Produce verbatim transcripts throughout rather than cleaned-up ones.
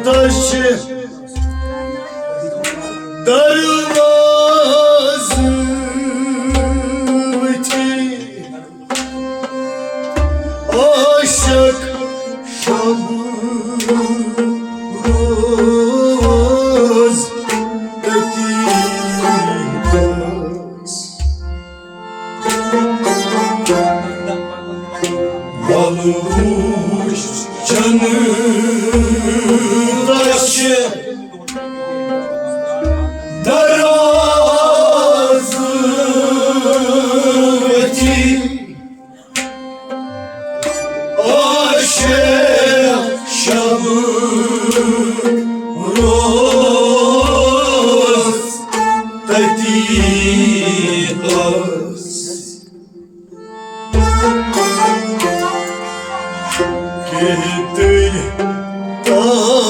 تش دروازٕ ؤتھِتھ۔ عاشق شب روز تتی بس۔ ولوش جنتش دروازٕ ؤتھِتھ۔ عاشق شب روز تتی بس۔ کیٛاہ تُہۍ تارس کیٛاہ آے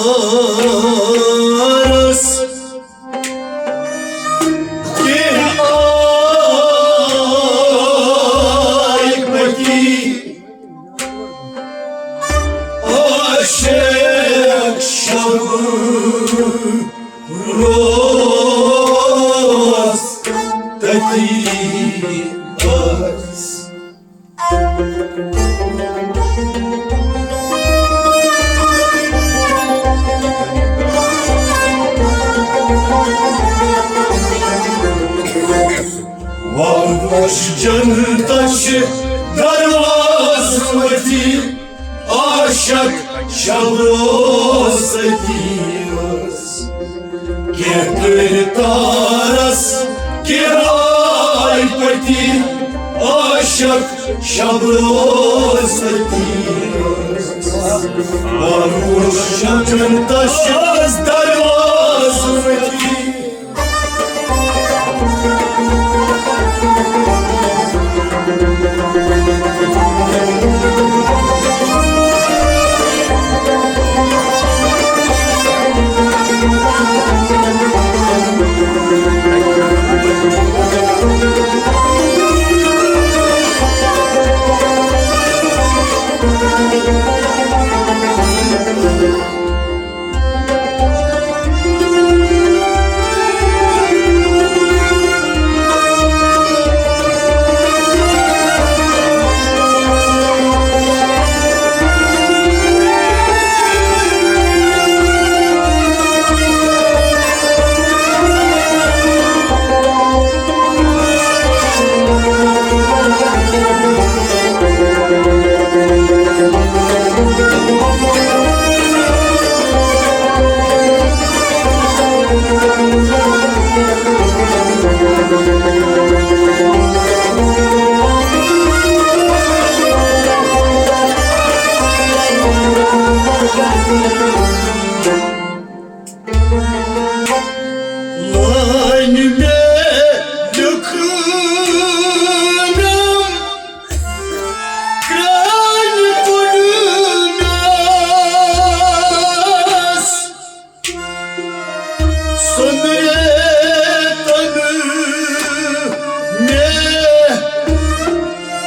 پٔتی؟ عاشق شب روز تتی بس۔ ووش جنتش دروازٕ ؤتھِتھ، عاشق شب روز تتی بس۔ کیٛاہ کٔرۍ تارس، کیٛاہ آے پٔتی، عاشق شب روز تتی بس۔ ووش جنتش دروازٕ ؤتھِتھ۔ لٲنۍ مےٚ لیوٚکھٕنم کرٛانہِ کُلِس سۄنرِ تن مےٚ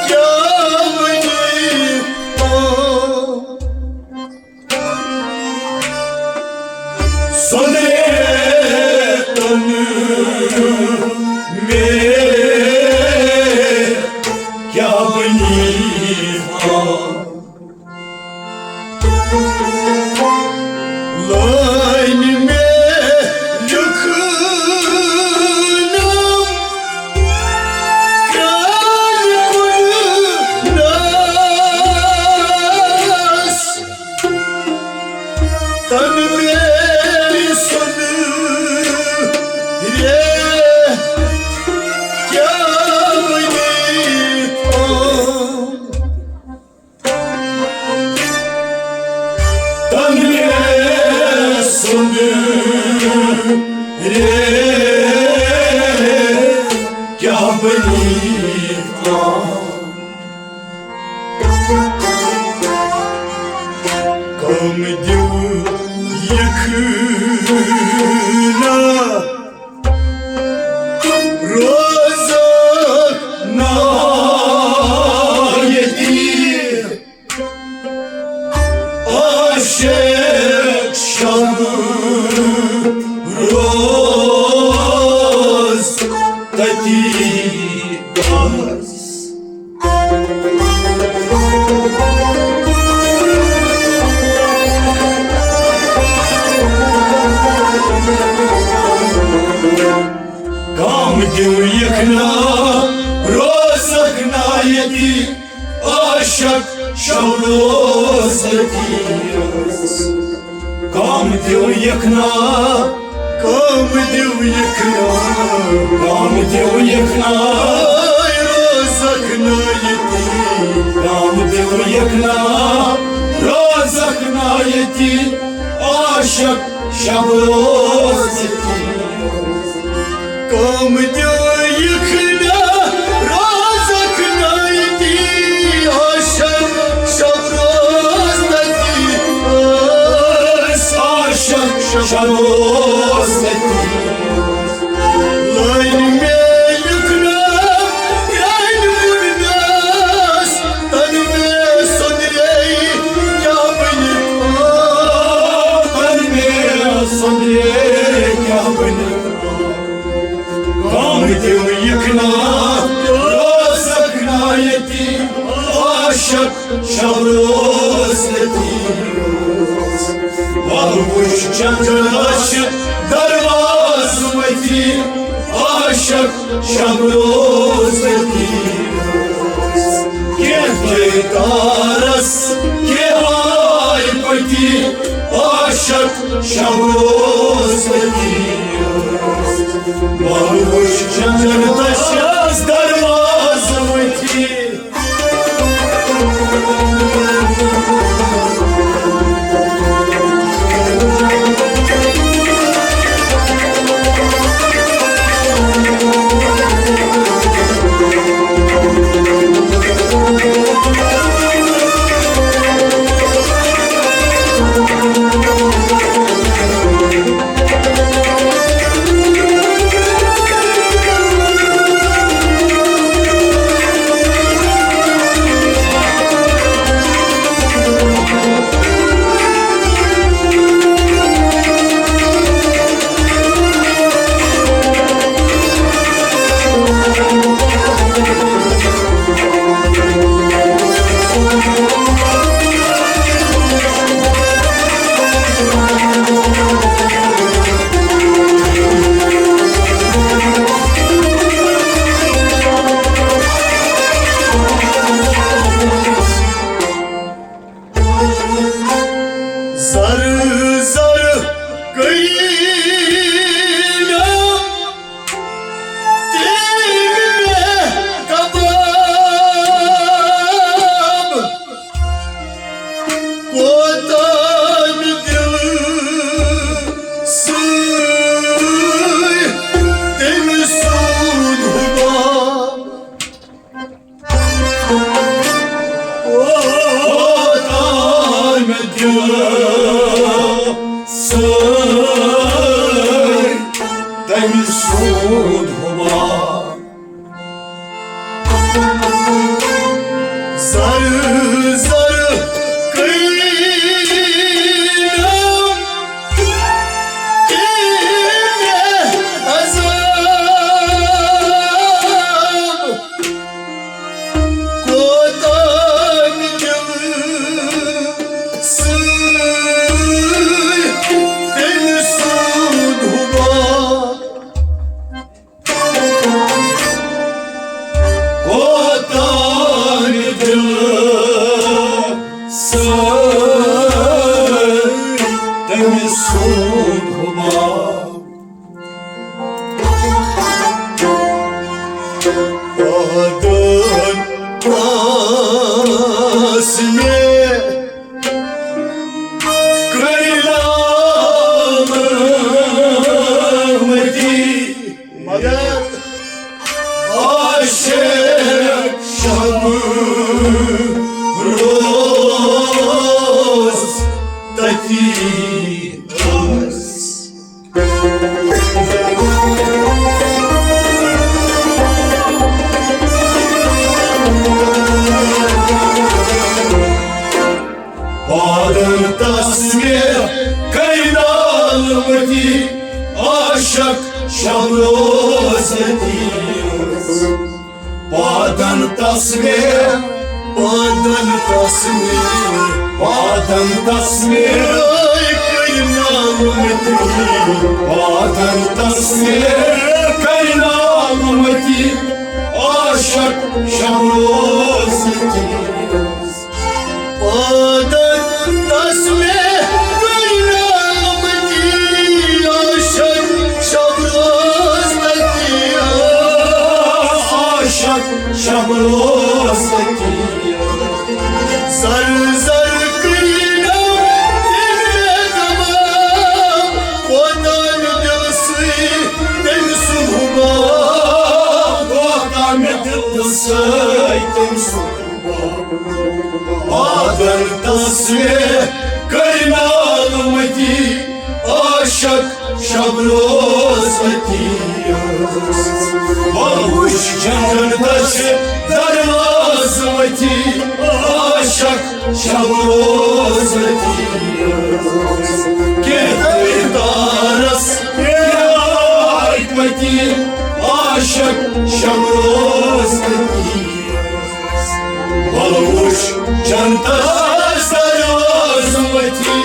کیٛاہ ؤنِتھ؟ سۄنرِ تن مےٚ کیٛاہ ؤنِتھ؟ لٲنۍ مےٚ لیوٚکھٕنم کرٛانہِ کُلِس تن مےٚ سۄنرِ کیٛاہ ؤنِتھ؟ تن مےٚ سۄنرِ کیٛاہ ؤنِتھ؟ کم دِیو یہِ خٲرا روزٕ نا ییٚتی۔ عاشق روز تتی بس۔ کام دیو یکنا روزک نایتی، عاشق شب روز تتی بس۔ کام دیو یکنا، کام دیو یکنا، کام دیو یکنا، روزک نایتی۔ کام دیو یکنا، روزک نایتی، عاشق شب روز تتی۔ کام دیو یکنا، روزک نایتی، عاشق شب روز تتی۔ عاشق شب روز تتی۔ لٲنۍ مےٚ یُکناو پرٛانہِ کُنہِ ناس، تَنہٕ مےٚ سۄندرے کیٛاہ بَنہِ؟ تَنہٕ مےٚ سۄندرے کیٛاہ بَنہِ؟ کام دیو یکنا، روزک نایتی، عاشق شب روز تتی۔ وَلہٕ وُچھ چندرس چھِ دروازٕ وتی، عاشق شب روز تتی۔ کینٛہہ گٔے تارس، کینٛہہ آے پٔتی، عاشق شب روز تتی۔ وَلہٕ وُچھ چندرس چھِ دروازٕ وتی۔ زر زر کٔرۍ نہٕ تٔمۍ مےٚ کباب، کوتاہ مےٚ دِلہٕ سۭتۍ تٔمۍ سُنٛد حُباب۔ کوتاہ مےٚ دِلہٕ سۭتۍ تٔمۍ سُنٛد حُباب۔ زر زر کٔرۍ نہٕ تٔمۍ مےٚ عذاب، کوتاہ مےٚ دِلہٕ سۭتۍ تٔمۍ سُنٛد حُباب۔ کوتاہ مےٚ دِلہٕ سۭتۍ تٔمۍ سُنٛد حُباب۔ پادن پاس مےٚ کٔرۍ لامتی، مگر عاشق شب روز تتی ٲس۔ پادن تس مےٚ کٔرۍ متی، عاشق شب روز متی۔ پادن تصویر، پادن تصویر، پادن تصویر، کئی نام متی۔ پادن تصویر، کئی نام متی، عاشق شب روز متی۔ پادن تصویر، کئی نام متی، عاشق شب روز متی۔ عاشق شب روز متی۔ زر زر کٔرۍ نم تٔمۍ مےٚ تمام، واتان دِلسٕے تٔمۍ سُنٛد حُباب، واتان مےٚ دِلسٕے تٔمۍ سُنٛد حُباب۔ پادن تصویر کٔرۍ نالمتی، عاشق شب روز متی۔ وۄنۍ وٕچھ جنتس دروازٕ متی، عاشق شب روز متی۔ کینٛہہ کردارس کینٛہہ متی، عاشق شب روز متی۔ وۄنۍ وٕچھ جنتس دروازٕ متی۔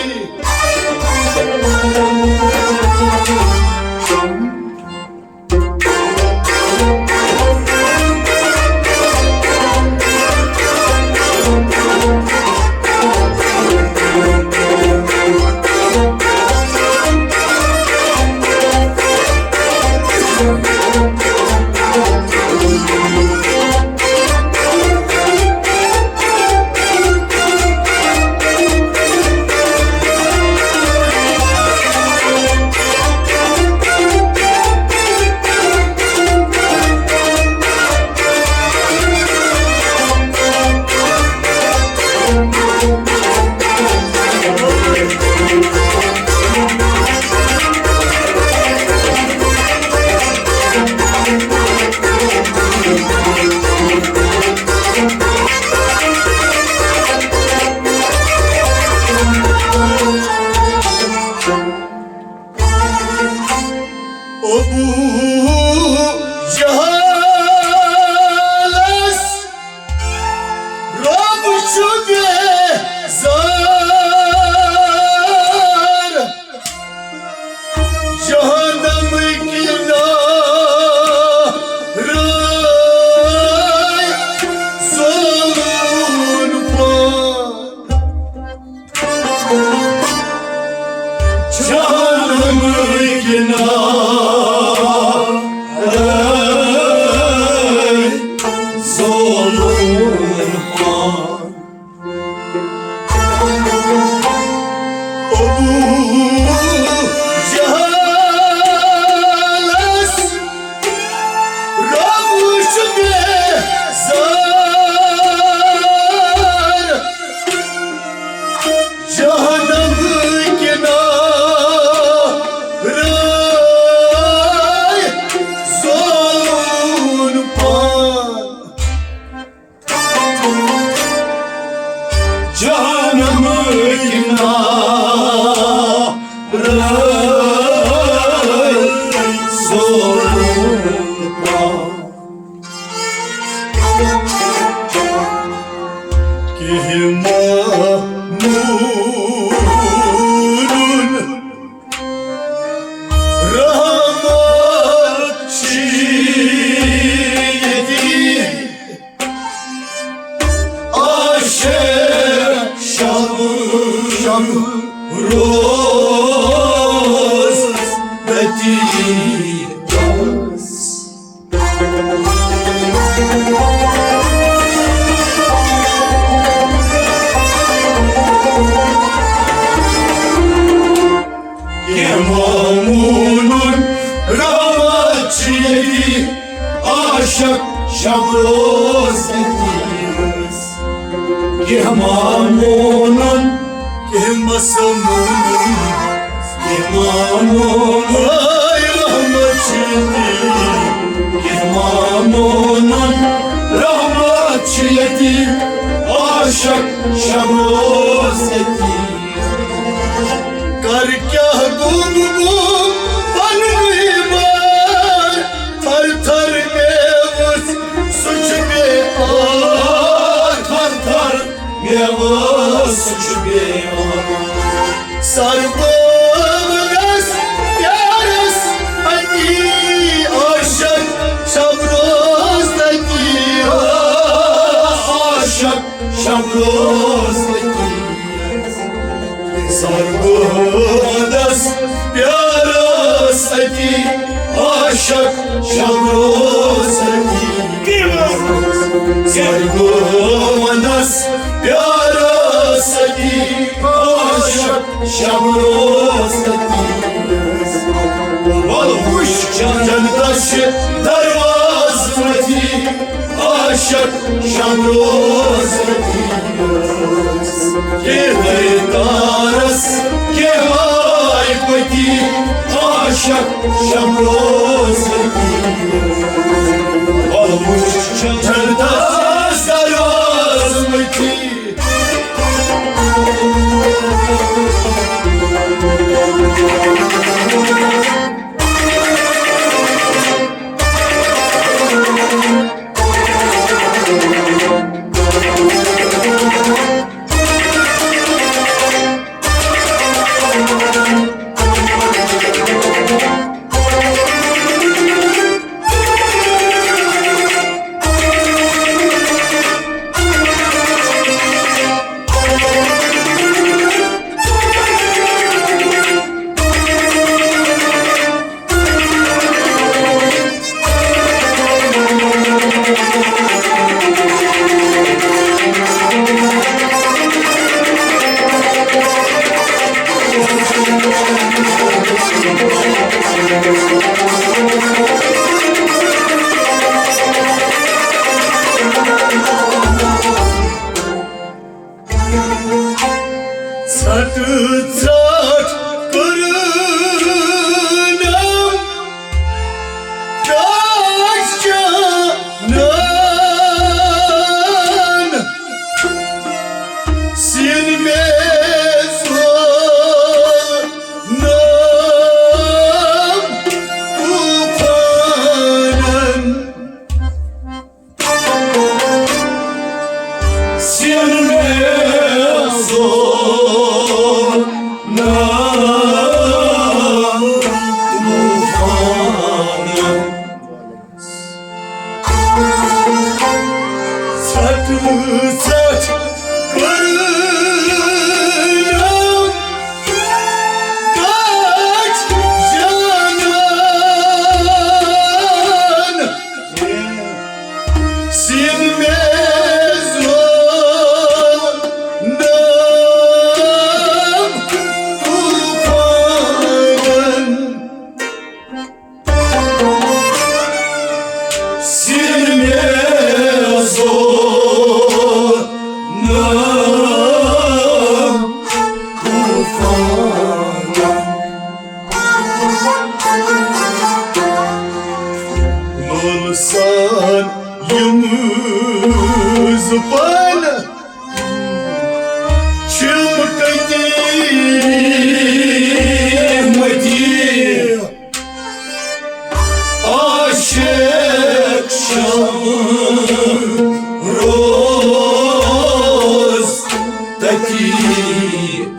ابو جہلس رب چھُ بیزار۔ جہنم کِنارے زولُن پان۔ جہنم کِنارے زولُن پان۔ ابو جہلس رب چھُ بیزار۔ جہنم کِنارے زولُن پان۔ جہنم کِنارے زولُن پان۔ کینٛہہ معمولُن رحمت چھِ ییٚتی۔ عاشق شب، شب روز متی۔ کینٛہہ معمولُن رحمت چھِ ییٚتی، عاشق شب روز ییٚتی۔ کینٛہہ معمولُن، کینٛہہ مسمولُن، کینٛہہ معمولُن، اے رحمت چھِ ییٚتی۔ کینٛہہ معمولُن، رحمت چھِ ییٚتی، عاشق شب روز ییٚتی۔ کر کیٛاہ گوٚو بہٕ سُہ چھُ بیمار۔ سرگومنس پیارس اتی عاشق شب روز تتی۔ عاشق شب روز تتی۔ سرگومنس پیارس اتی عاشق شب روز اتی۔ سرگومنس پیارس اتی عاشق شب روز اتی۔ ول وُچھ جنتس چھِ دروازٕ وتی۔ عاشق شب روز رتی۔ کینٛہہ تارس، کینٛہہ آے پتی۔ عاشق شب روز رتی۔ ول وُچھ جنتس دروازٕ وتی۔ ژھٹہٕ ژھٹھ کٔرٕنم داچھنن سِن میزونم طوفانن۔ سِن میزونم طوفانن۔ ژھٹہٕ ژھٹھ کٔرٕنم داچھنن سِن میزونم طوفانن۔ سِن میزونم طوفانن۔ لولہٕ سان یِم زٕ پانہٕ چھِم قدیٖمتی عاشق شب روز تتی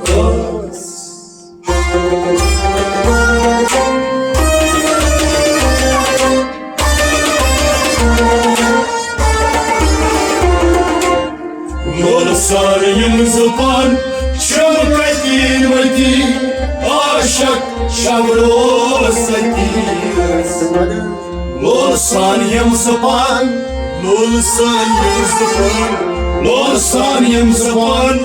ٲس۔ لولہٕ سان یِم زٕ پانہٕ چھِم قدیٖمتی عاشق شب روز تتی۔ لولہٕ سان یِم زٕ پانہٕ، لولہٕ سان یِم زٕ پانہٕ، لولہٕ سان یِم زٕ پانہٕ۔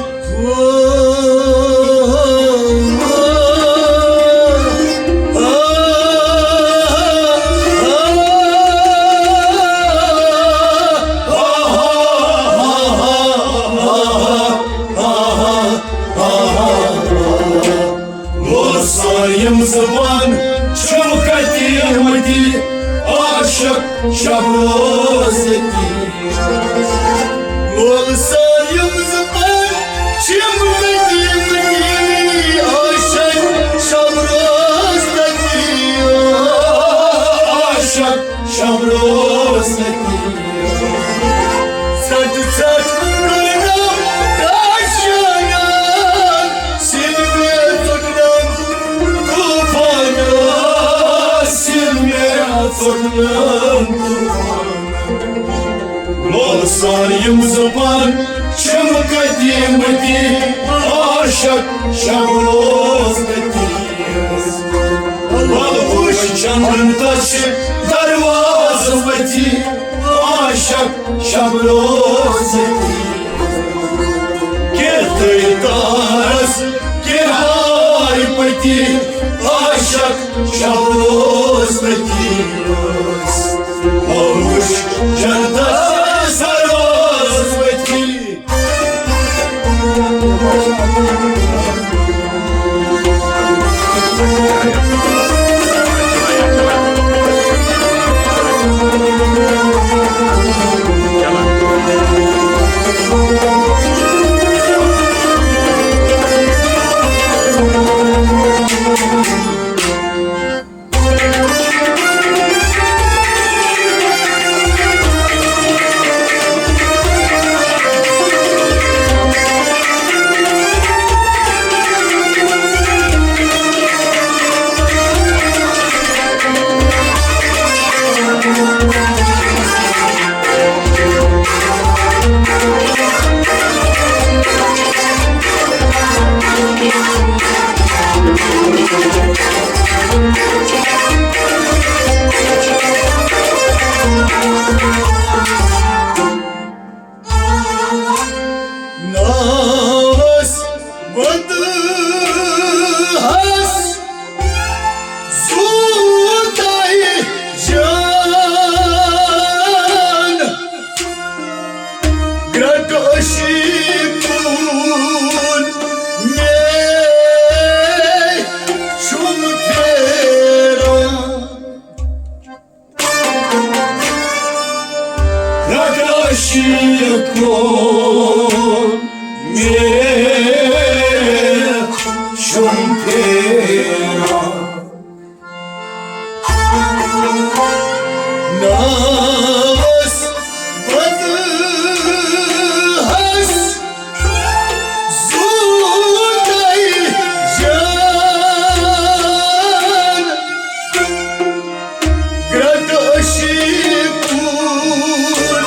لولہٕ سان یِم زٕ پانہٕ چھِم قدیٖمتی عاشق شب روز تتی۔ لولہٕ سان یِم زٕ پانہٕ چھِم قدیٖمتی عاشق شب روز تتی۔ عاشق شب روز تتی۔ ژھٹہٕ ژھٹہٕ کٔرٕنم لول سان یِم زبان چھِم قدیمتی، عاشق شب روز قدیم۔ ول وٕچھ جنتس چھِ دروازٕ وتی، عاشق شب روز قدیم۔ کینٛہہ تٔرۍ تارس، کینٛہہ آے پٔتی، عاشق شب روز قدیم۔ ول وٕچھ جنتس چھِ دروازٕ وتی۔ ناس ودہس زوتائی جان، گرٹ اشی کون میں شم پھیران۔ رگاشی کون میں شم پھیران۔ ناس ودہس زوتائی جان، گرٹ اشی کون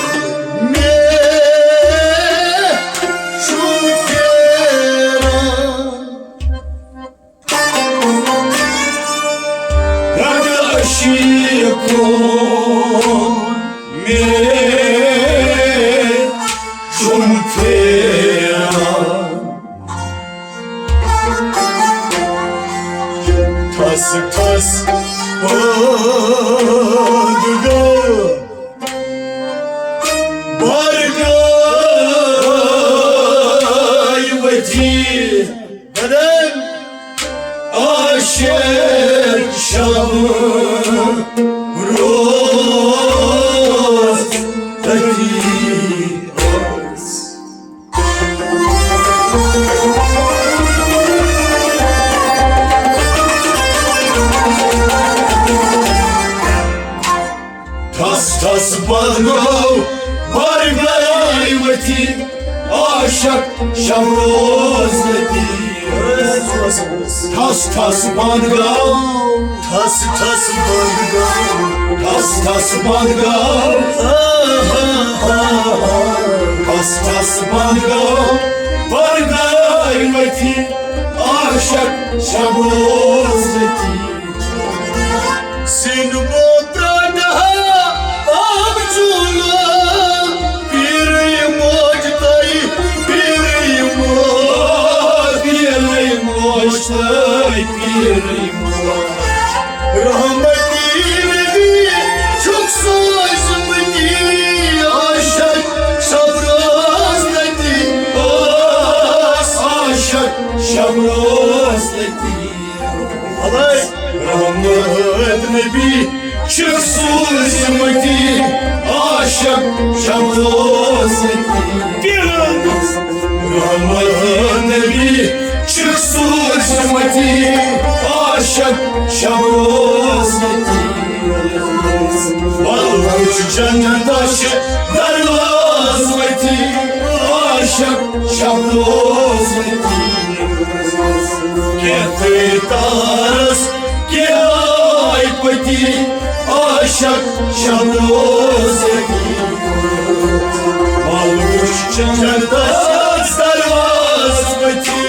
میں شم پھیران۔ رگ اشی کون میں شم پھیران۔ ٹھس ٹھس پٲدٕ گوٚو بارگاہ وتی۔ بدن عاشق شب روز تتی ٲس۔ ٹھس ٹھس بد گوٚو بارگاہ وتی، عاشق شب روز نتی۔ ٹھس ٹھس بد گوٚو، ٹھس ٹھس بد گوٚو، ٹھس ٹھس بد گوٚو، ٹھس ٹھس بد گوٚو بارگاہ وتی، عاشق شب روز نتی۔ سِنمو پرٛانہٕ آب چوٗلہٕ، پیٖرٕے موج تۄہہِ، پیٖرٕے موج، پیٖرٕے موج تۄہہِ، پیٖرٕے موج۔ رحمتی نبی چھُکھ سوٗزمٕتی، عاشق شب روز نتی، عاشق شب روز نتی۔ رحمت نبی چھُکھ سوٗزمٕتی، عاشق شب روز نتی۔ رحمت نبی چھُکھ سوٗزمٕتی، عاشق شب روز نتی۔ ول وٕچھ جنتس چھِ دروازٕ وتی، عاشق شب روز نتی۔ کینٛہہ تٔرۍ تارس، کینٛہہ آے پٔتی، عاشق شب روز کی، مال وُچھ جنتس دروازٕ وٕچھی۔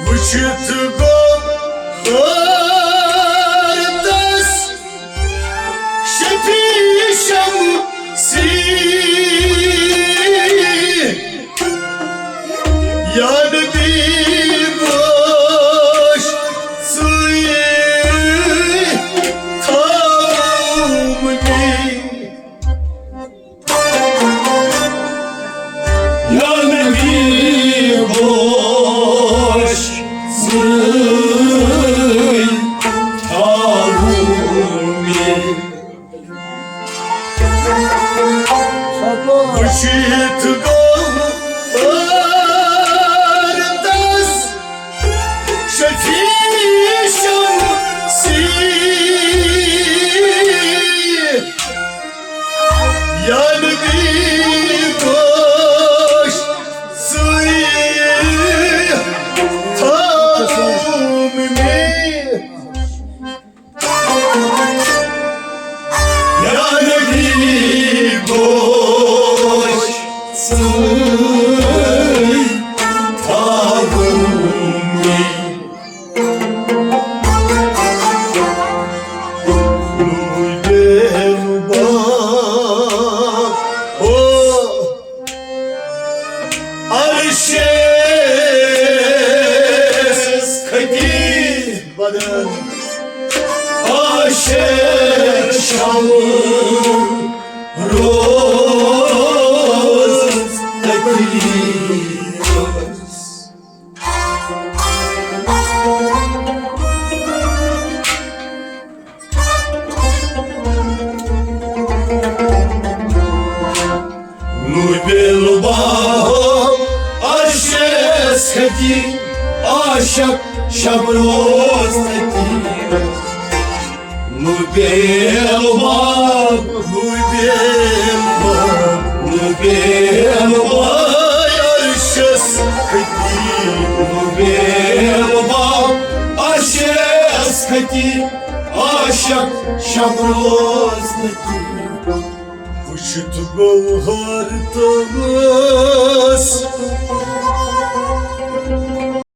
وٕچھِتھ گوٚو حٲرتس شفیع شمسی۔ یا نبی بوش سُے تھاوُم نی۔ یا نبی بوش سُے تھاوُم نی۔ وٕچھِتھ گوٚو حٲرتس شفیع شمسی۔ یا نبی بوش سُے تھاوُم نی۔ یا نبی بوش سُے تھاوُم نی۔ نوٗر بے لُباب او عرشس کھٔتی۔ بدن عاشق شب روز تقدیرس۔ نوٗر بے لُباب عرشس کھٔتی، عاشق شب روز تقدیرس۔ نوٗر بے لُباب، نوٗر بے لُباب، نوٗر بے لُباب عرشس کھٔتی۔ نوٗر بے لُباب عرشس کھٔتی، عاشق شب روز تقدیرس۔ وٕچھِتھ گوٚو حٲرتس